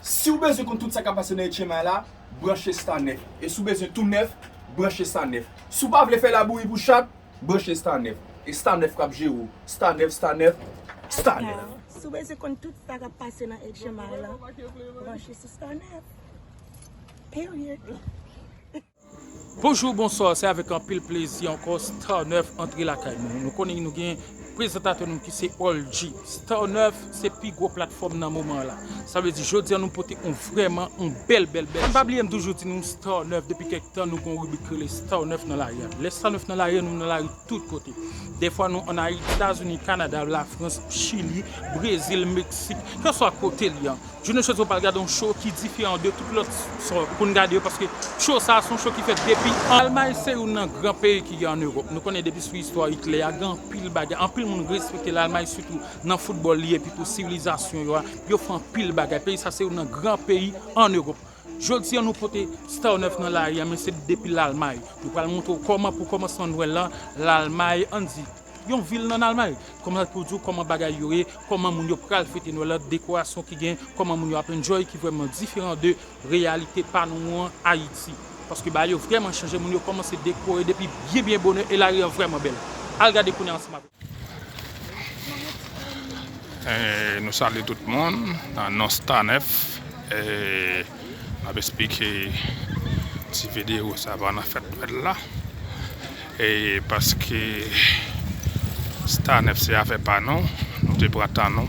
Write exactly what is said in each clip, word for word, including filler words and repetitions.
Si w bezwen konn tout sa k ap pase nan H M I la, branche Star nèf. E si w bezwen tou nèf, branche Star nèf. Si w pa vle fè labouyi pou chat, branche Star nèf. E Star nèf k ap jere w. Star nèf, Star nèf, Star nèf. Si w bezwen konn tout sa k ap pase nan H M I la, branche sou Star nèf. Period. Bonjou, bonswa, se avèk anpil plezi ankò Star nèf antre lakay nou. Nou konnen nou gen prezantatè nou ki se All G. Star nèf se pi gwo platfòm nan moman an la. Sa vle di jodi a nou pote yon vrèman yon bèl, bèl, bèl. Pa bliye m toujou di nou Star nèf depi kèk tan nou gon ribrik rele Star nèf nan lari a. Lè Star nèf nan lari a, nou nan lari tout kote. Dèfwa nou ann Ayiti, Etazini, Kanada, Lafrans, Chili, Brezil, Meksik, kèlkeswa kote li an. Jounen jodi a w pral gade yon show ki diferan de tout lòt show pou n gade yo, paske show sa a se yon show ki fèt depi Almay. Se youn nan gran peyi ki gen ann Ewòp. Nou konnen depi sou istwa Hitler a, gen anpil bagay, anpil moun respekte Lalmay, sitou nan foutbòl li epi tou sivilizasyon yo a, yo fè anpil bagay. Peyi sa se youn nan gran peyi ann Ewòp. Jodi a nou pote Star nèf nan lari a, men se depi Lalmay. Nou pral montre w kòman pou kòmansman Nwèl lan, Lalmay, ann di, yon vil nan Almay. Kòman pou di w kòman bagay yo ye, kòman moun yo pral fete Nwèl lan, dekorasyon ki gen, kòman moun yo ap enjoy, ki vrèman diferan de reyalite pa nou an Ayiti. Paske bagay yo vrèman chanje, moun yo kòmanse dekore depi byen, byen bonè e lari an vrèman bèl. Al gade kounye a ansanm avèk. E, nou salye tout moun nan non Star nèf. E, m ap esplike ti videyo sa pandan fèt Nwèl la. E paske Star nèf se afè pa nou, nou te pran tan nou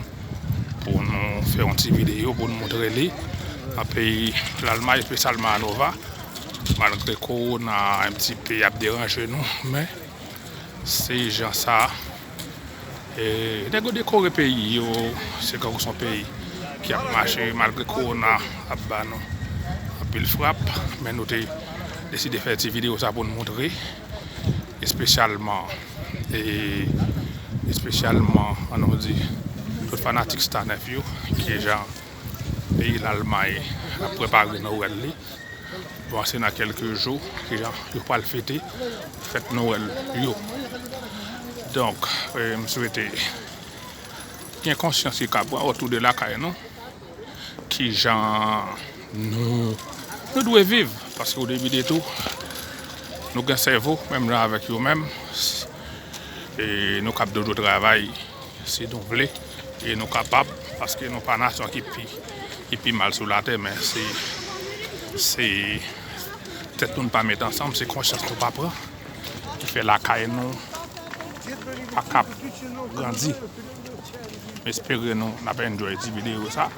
pou nou fè yon ti videyo pou nou montre li nan peyi Lalmay, espesyalman Anova. Malgre kowona un petit peu ap deranje nou, men se jan sa. E, nèg yo dekore peyi yo, se kankou se yon peyi ki ap mache malgre kowona ap ba nou anpil frap, men nou te deside fè ti videyo sa pou n montre, espesyalman, e, espesyalman, ann nou di, tout fanatik Star nèf yo, kijan peyi Lalmay ap prepare Nwèl li. Bon, se nan kèlke jou, kijan yo pral fete fèt Nwèl yo. Donk, e, m swete gen konsyans ki ka pran otou de lakay nou, kijan nou, nou dwe viv, paske o debi de tou, nou gen sèvo, menm jan avèk yo menm, e nou kab toujou travay, si nou vle, e nou kapab, paske nou pa nasyon ki pi, ki pi mal sou latè, men se, se tèt nou n pa met ansanm, se konsyans nou pa pran, ki fè lakay nou pa kab grandi. M espere nou, n ap enjoy ti videyo sa.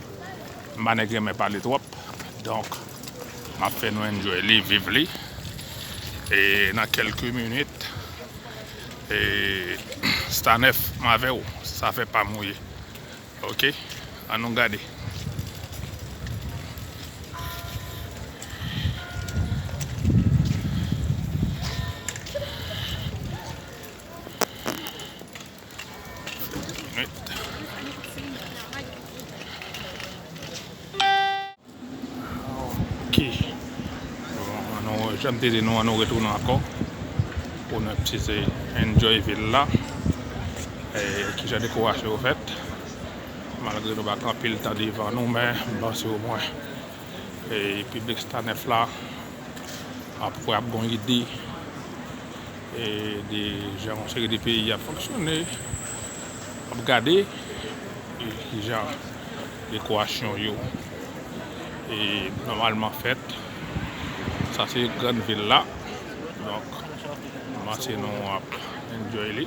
M pa nèg renmen pale twòp, donk, m ap fè nou enjoy li, viv li. E nan kèlke minit, e, Star nèf, m avè w, sa fè pa m ou ye. Oke, ann nou gade. Oke. Bon, ann nou, jan m te di nou, ann nou retounen ankò pou nou ti enjoy vil la. E, kijan dekorasyon yo fèt. Malgre nou pa gen anpil tan devan nou, men m panse omwen, e, piblik Star nèf la ap, ap gen yon ide, e, de jan yon seri de peyi ap fonksyone, ap gade, e, kijan dekorasyon yo, e, nòmalman fèt. Sa se grann vil la. Donk, m panse nou ap enjoy li.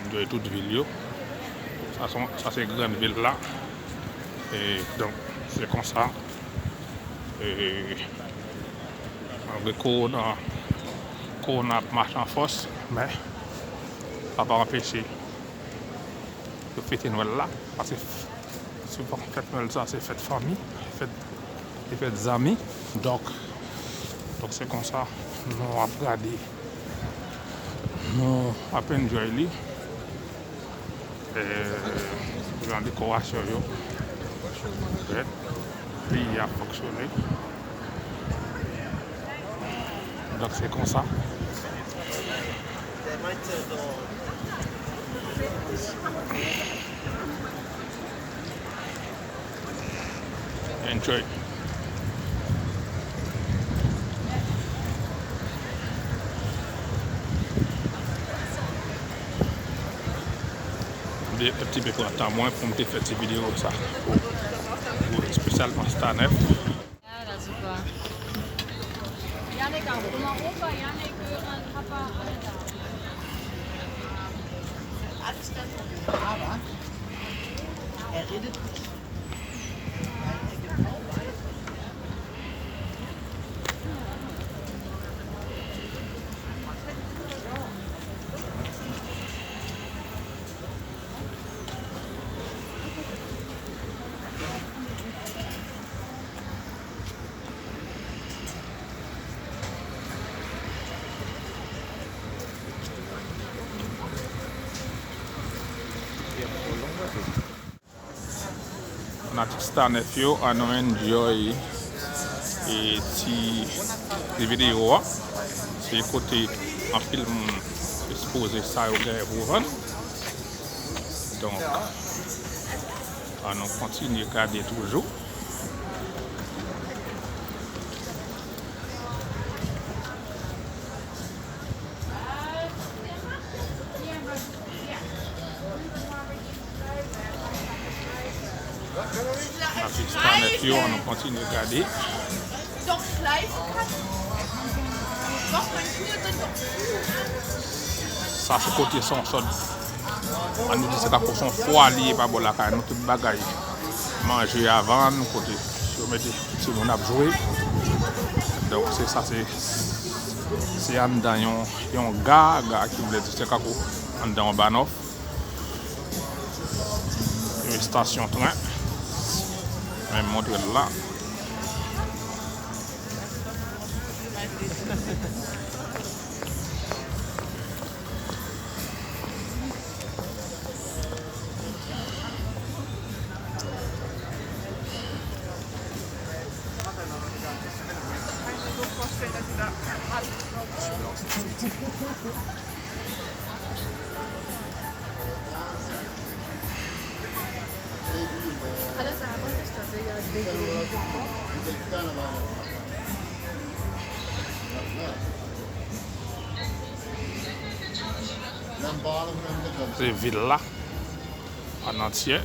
Enjoy tout vil yo. Sa se, sa se grann vil la. E donk, se konsa. E malgre kowona, kowona ap mache an fòs, men sa pa anpeche yo fete Nwèl la, paske souvan fèt Nwèl sa se fèt fanmi, fèt, se fèt zanmi. Donk, donk se konsa nou ap gade, nou ap enjoy li. E, jan dekorasyon yo fèt, peyi a fonksyone. Donk se konsa. Enjoy. Mwen te pran tan mwen pou m te fè ti videyo sa pou, pou espesyalman Star nèf. Fanatik Star nèf yo, ann nou enjoy e ti, ti videyo a. Se kote anpil moun ekspoze sa yo genyen pou vann. Donk, ann nou kontinye gade toujou. Fanatik Star nèf yo, ann nou kontinye gade. Sa se kote se yon sòt, ann nou di se tankou se yon fwa li ye pa bò lakay nou, tout bagay manje a vann, kote yo mete timoun ap jwe. Donk se sa, se, se anndan yon, yon ga, ga ki vle di se tankou anndan yon Banòf. Yon estasyon tren. Men montre l la. Se vil la an antyè.